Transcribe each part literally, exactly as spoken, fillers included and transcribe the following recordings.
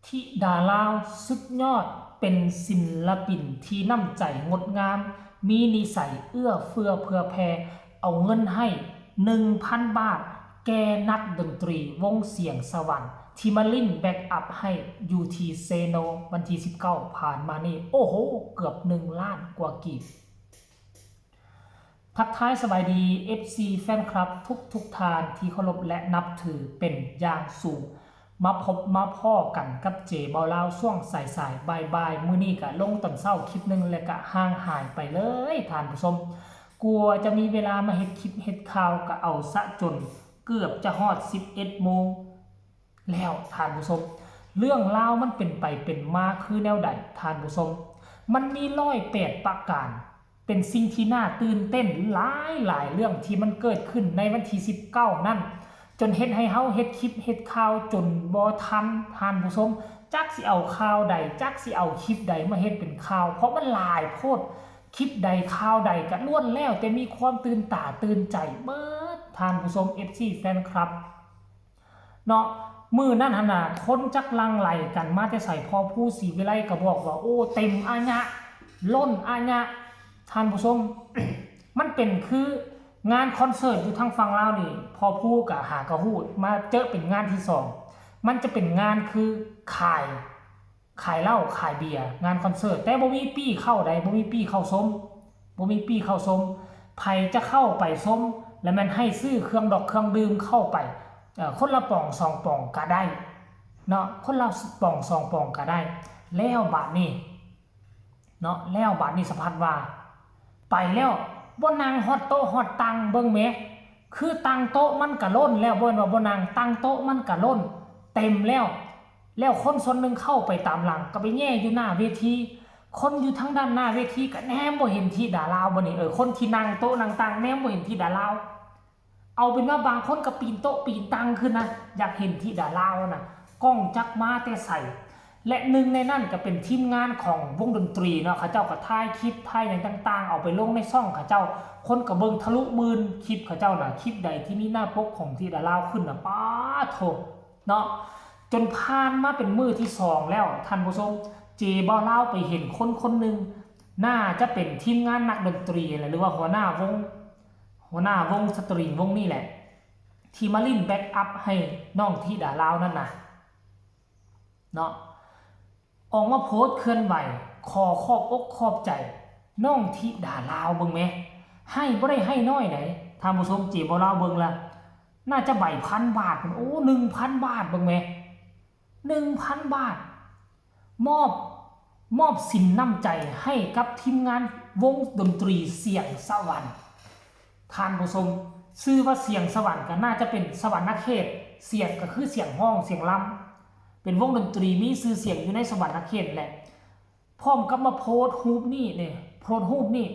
ธิดาลาวสุดยอด เป็นศิลปินที่น้ำใจงดงาม มีนิสัยเอื้อเฟื้อเผื่อแผ่ เอาเงินให้ หนึ่งพัน บาท แก่นักดนตรีวงเสียงสวรรค์ ที่มาเล่นแบ็กอัพให้อยู่ที่เซโน วันที่ สิบเก้า ผ่านมานี่ โอ้โห เกือบ หนึ่ง ล้านกว่ากีบ ทักทายสบายดี เอฟซี แฟนคลับทุกทุกท่านที่เคารพและนับถือเป็นอย่างสูง มาพบมาพ้อกันกับเจเบาลาวช่วงสายๆ บ่ายๆ มื้อนี้กะลงตอนเช้าคลิปหนึ่ง และกะห่างหายไปเลยท่านผู้ชม กว่าจะมีเวลามาเฮ็ดคลิปเฮ็ดข่าวกะเอาซะจนเกือบจะฮอด สิบเอ็ด โมง แล้วท่านผู้ชม เรื่องราวมันเป็นไปเป็นมาคือแนวใดท่านผู้ชม มันมีร้อยแปดประการ เป็นสิ่งที่น่าตื่นเต้นหลายหลายเรื่องที่มันเกิดขึ้นในวันที่ สิบเก้า นั่น จนเฮ็ดให้เฮาเฮ็ดคลิปเฮ็ดข่าวจนบ่ทันท่านผู้ชม จักสิเอาข่าวใด จักสิเอาคลิปใดมาเฮ็ดเป็นข่าว เพราะมันหลายโพด คลิปใดข่าวใดกะล้วนแล้วแต่มีความตื่นตาตื่นใจเบิดท่านผู้ชม เอฟซี แฟนคลับ เนาะ มื้อนั้นหั่นน่ะ คนจักหลั่งไหลกันมาแต่ไส พ่อภูศรีวิไลก็บอกว่า โอ้ เต็มอะยะ ล้นอะยะ ท่านผู้ชม มันเป็นคืองานคอนเสิร์ตอยู่ทางฝั่งลาวนี่ พ่อภูก็หากะฮู้ มาเจอเป็นงานที่สอง มันจะเป็นงานคือขาย ขายเหล้าขายเบียร์ งานคอนเสิร์ต แต่บ่มีปี้เข้าใด บ่มีปี้เข้าชม บ่มีปี้เข้าชม ไผจะเข้าไปชม และแม่นให้ซื้อเครื่องดอกเครื่องดื่มเข้าไป เอ่อ คนละป๋องสองป๋องก็ได้ เนาะ คนละป๋องสองป๋องก็ได้ แล้วบาดนี้ เนาะ แล้วบาดนี้สะพัดว่า ไปแล้ว บ่นั่งฮอดโต๊ะฮอดตัง เบิ่งแหม คือตังโต๊ะมันกะล้นแล้ว บ่แม่นว่าบ่นั่ง ตังโต๊ะมันกะล้น เต็มแล้ว แล้วคนส่วนหนึ่งเข้าไปตามหลัง ก็ไปแย่อยู่หน้าเวที คนอยู่ทางด้านหน้าเวทีก็แนมบ่เห็นธิดาลาว บัดนี้ เออ คนที่นั่งโต๊ะนั่งตังแนมบ่เห็นธิดาลาว เอาเป็นว่าบางคนก็ปีนโต๊ะปีนตังขึ้นนะ อยากเห็นธิดาลาวนะ กล้องจักมาแต่ไส และหนึ่งในนั้นก็เป็นทีมงานของวงดนตรีเนาะ เขาเจ้าก็ถ่ายคลิปถ่ายหยังต่างๆ เอาไปลงในช่องเขาเจ้า คนก็เบิ่งทะลุหมื่น คลิปเขาเจ้าน่ะ คลิปใดที่มีหน้าปกของธิดาลาวขึ้นน่ะ ป๊าดโธ่ เนาะ จนผ่านมาเป็นมื้อที่สองแล้ว ท่านผู้ชม เจเบาลาวไปเห็นคนคนหนึ่ง น่าจะเป็นทีมงานนักดนตรีแหละ หรือว่าหัวหน้าวง หัวหน้าวงสตริงวงนี่แหละ ที่มาเล่นแบ็กอัพให้น้องธิดาลาวนั่นน่ะ เนาะ ออกมาโพสต์เคลื่อนไหว ขอขอบอกขอบใจน้องธิดาลาวเบิ่งแหม ให้บ่ได้ให้น้อยใด ท่านผู้ชม เจเบาลาวเบิ่งละ น่าจะใบพันบาทพุ้น โอ้ หนึ่งพันบาทเบิ่งแหม หนึ่งพันบาท มอบ มอบสินน้ำใจให้กับทีมงานวงดนตรีเสียงสวรรค์ ท่านผู้ชม ชื่อว่าเสียงสวรรค์ก็น่าจะเป็นสวรรณเขต เสียงก็คือเสียงฮ้องเสียงลำ เป็นวงดนตรีมีชื่อเสียงอยู่ในสวรรณเขตแหละ พร้อมกับมาโพสต์รูปนี่เนี่ย โพสต์รูปนี่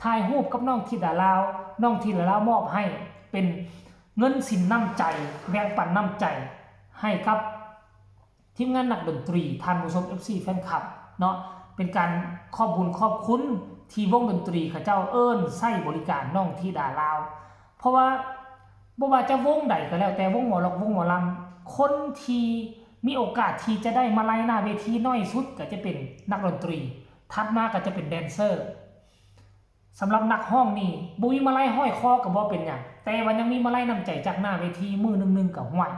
ถ่ายรูปกับน้องธิดาลาว น้องธิดาลาวมอบให้ เป็นเงินสินน้ำใจ แบ่งปันน้ำใจ ให้กับทีมงานนักดนตรี ท่านผู้ชม เอฟซี แฟนคลับ เนาะ เป็นการขอบบุญขอบคุณที่วงดนตรีเขาเจ้าเอิ้นใช้บริการน้องธิดาลาว เพราะว่าบ่ว่าจะวงใดก็แล้วแต่ วงหมอลำ วงหมอลำ คนที่มีโอกาสที่จะได้มาลัยหน้าเวทีน้อยสุดก็จะเป็นนักดนตรี ถัดมาก็จะเป็นแดนเซอร์ สำหรับนักฮ้องนี่ บ่มีมาลัยห้อยคอก็บ่เป็นหยัง แต่ว่ายังมีมาลัยน้ำใจจากหน้าเวทีมื้อหนึ่งๆก็ห้วย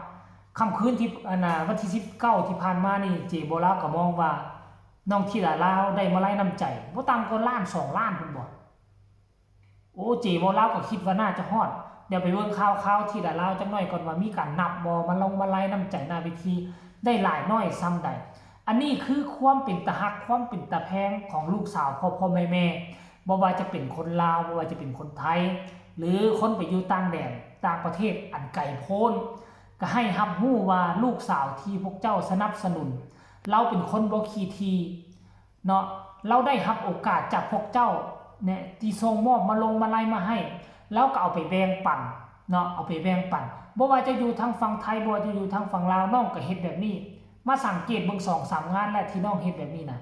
ค่ำคืนที่ อันน่ะ วันที่ สิบเก้า ที่ผ่านมานี่ เจเบาลาวก็มองว่า น้องธิดาลาวได้มาลัยน้ำใจ บ่ต่ำกว่าล้านสองล้านพุ้นบ่ โอ้ เจเบาลาวก็คิดว่าน่าจะฮอด เดี๋ยวไปเบิ่งข่าว ข่าวธิดาลาวจักหน่อยก่อนว่ามีการนับบ่ มาลงมาลัยน้ำใจหน้าเวที ได้หลายน้อยส่ำใด อันนี้คือความเป็นตาฮัก ความเป็นตาแพงของลูกสาวพ่อพ่อแม่แม่ บ่ว่าจะเป็นคนลาว บ่ว่าจะเป็นคนไทย หรือคนไปอยู่ต่างแดน ต่างประเทศอันไกลโพ้น ก็ให้รับรู้ว่าลูกสาวที่พวกเจ้าสนับสนุน ลาวเป็นคนบ่ขี้ถี่ เนาะ ลาวได้รับโอกาสจากพวกเจ้าเนี่ย ที่ส่งมอบมาลงมาลัยมาให้ ลาวก็เอาไปแบ่งปัน เนาะ เอาไปแบ่งปัน บ่ว่าจะอยู่ทางฝั่งไทย บ่ว่าจะอยู่ทางฝั่งลาว น้องก็เฮ็ดแบบนี้ มาสังเกตเบิ่งสองสามงานแล้วที่น้องเฮ็ดแบบนี้นะ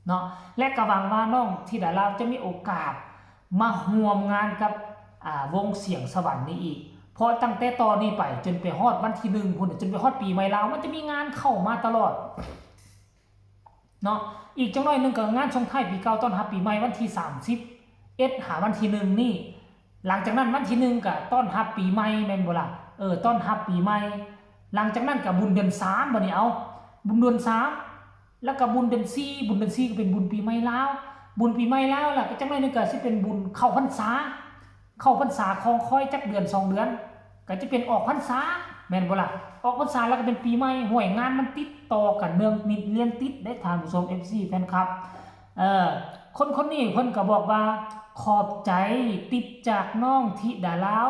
เนาะ และก็หวังว่าน้องธิดาลาวจะมีโอกาสมาร่วมงานกับ อ่า วงเสียงสวรรค์นี้อีก เพราะตั้งแต่ตอนนี้ไปจนไปฮอดวันที่หนึ่งพุ้นน่ะ จนไปฮอดปีใหม่ลาว มันจะมีงานเข้ามาตลอดเนาะ อีกจักหน่อยหนึ่งก็งานส่งท้ายปีเก่าต้อนรับปีใหม่วันที่สามสิบเอ็ดหาวันที่หนึ่งนี่ หลังจากนั้นวันที่หนึ่งก็ต้อนรับปีใหม่แม่นบ่ล่ะ เออ ต้อนรับปีใหม่ หลังจากนั้นก็บุญเดือนสามบัดนี้ เอา บุญเดือนสาม แล้วก็บุญเดือนสี่ บุญเดือนสี่ก็เป็นบุญปีใหม่ลาว บุญปีใหม่ลาว แล้วก็จักหน่อยหนึ่งก็สิเป็นบุญเข้าพรรษา เข้าพรรษาคองคอยจักเดือนสองเดือน ก็จะเป็นออกพรรษา แม่นบ่ล่ะ ออกพรรษาแล้วก็เป็นปีใหม่ ห้วย งานมันติดต่อกันเนืองนิดเลียนติดเด้ ท่านผู้ชม เอฟซี แฟนคลับ เออ คนคนนี้เพิ่นก็บอกว่า ขอบใจติปจากน้องธิดาลาว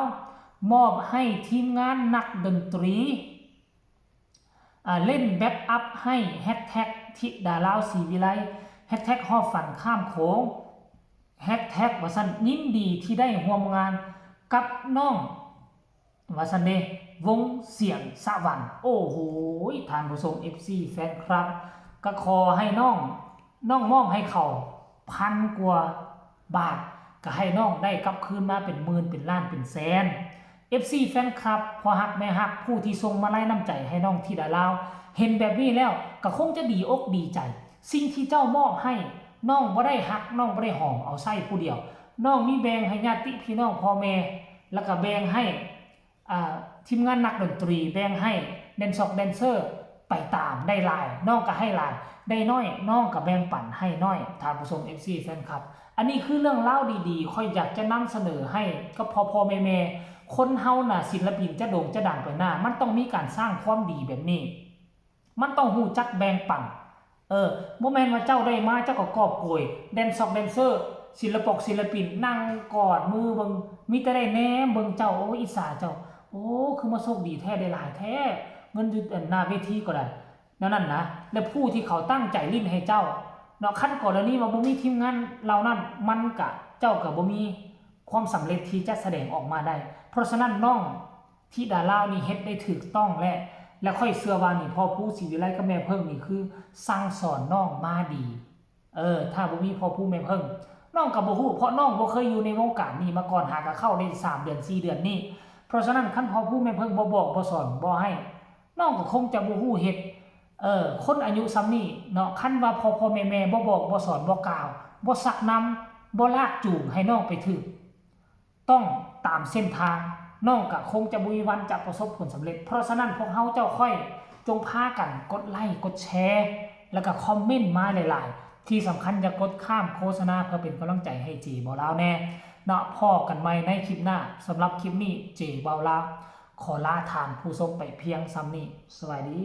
มอบให้ทีมงานนักดนตรี อ่า เล่นแบ็กอัพให้ แฮชแท็กธิดาลาวศรีวิไล แฮชแท็กฮอบฝันข้ามโขง แฮชแท็กว่าซั่น ยินดีที่ได้ร่วมงานกับน้อง ว่าซั่นเด้ วงเสียงสะหวัน โอ้โห ท่านผู้ชม เอฟซี แฟนคลับ ก็ขอให้น้อง น้องมอบให้เขาพันกว่าบาท ก็ให้น้องได้กลับคืนมาเป็นหมื่น เป็นล้าน เป็นแสน เอฟซี แฟนคลับ พ่อฮักแม่ฮัก ผู้ที่ส่งมาลัยน้ำใจให้น้องธิดาลาว เห็นแบบนี้แล้วก็คงจะดีอกดีใจ สิ่งที่เจ้ามอบให้ น้องบ่ได้ฮัก น้องบ่ได้หอมเอาใช้ผู้เดียว น้องมีแบ่งให้ญาติพี่น้องพ่อแม่ แล้วก็แบ่งให้ อ่า ทีมงานนักดนตรี แบ่งให้แดนซอกแดนเซอร์ไปตาม ได้หลาย น้องก็ให้หลาย ได้น้อย น้องก็แบ่งปันให้น้อย ท่านผู้ชม เอฟซี แฟนคลับ อันนี้คือเรื่องราวดีๆ ข้อยอยากจะนำเสนอให้กับพ่อๆ แม่ๆ คนเฮาน่ะ ศิลปินจะโด่งจะดังไปหน้า มันต้องมีการสร้างความดีแบบนี้ มันต้องฮู้จักแบ่งปัน เออ บ่แม่นว่าเจ้าได้มาเจ้าก็กอบโกย แดนซอกแดนเซอร์ ศิลปกศิลปินนั่งกอดมือเบิ่ง มีแต่ได้แนมเบิ่งเจ้า โอ้ย อิจฉาเจ้า โอ้ คือมาโชคดีแท้ ได้หลายแท้ เงินอยู่อันหน้าเวทีก็ได้ แนวนั้นนะ และผู้ที่เขาตั้งใจเล่นให้เจ้า เนาะ คันกรณีว่าบ่มีทีมงานเหล่านั้น มันกะ เจ้าก็บ่มีความสำเร็จที่จะแสดงออกมาได้ เพราะฉะนั้นน้องธิดาลาวนี่เฮ็ดได้ถูกต้องแล้ว และข้อยเชื่อว่านี่ พ่อภูศรีวิไลกับแม่เพิ่งนี่คือสั่งสอนน้องมาดี เออ ถ้าบ่มีพ่อภูแม่เพิ่ง น้องก็บ่ฮู้ เพราะน้องบ่เคยอยู่ในวงการนี้มาก่อน หาก็เข้าได้สามเดือนสี่เดือนนี่ เพราะฉะนั้นคันพ่อภูแม่เพิ่งบ่บอกบ่สอนบ่ให้ น้องก็คงจะบ่ฮู้เฮ็ด เออ คนอายุส่ำนี้เนาะ คันว่าพ่อพ่อแม่แม่บ่บอกบ่สอนบ่กล่าว บ่ซักนำ บ่ลากจูงให้น้องไปถูกต้องตามเส้นทาง น้องก็คงจะบ่มีวันจะประสบผลสำเร็จ เพราะฉะนั้นพวกเฮาเจ้าข้อยจงพากันกดไลค์กดแชร์ แล้วก็คอมเมนต์มาหลายๆ ที่สำคัญอย่ากดข้ามโฆษณา เพื่อเป็นกำลังใจให้เจเบาลาวแน่เนาะ พ้อกันใหม่ในคลิปหน้า สำหรับคลิปนี้เจเบาลาวขอลาท่านผู้ชมไปเพียงส่ำนี้ สวัสดี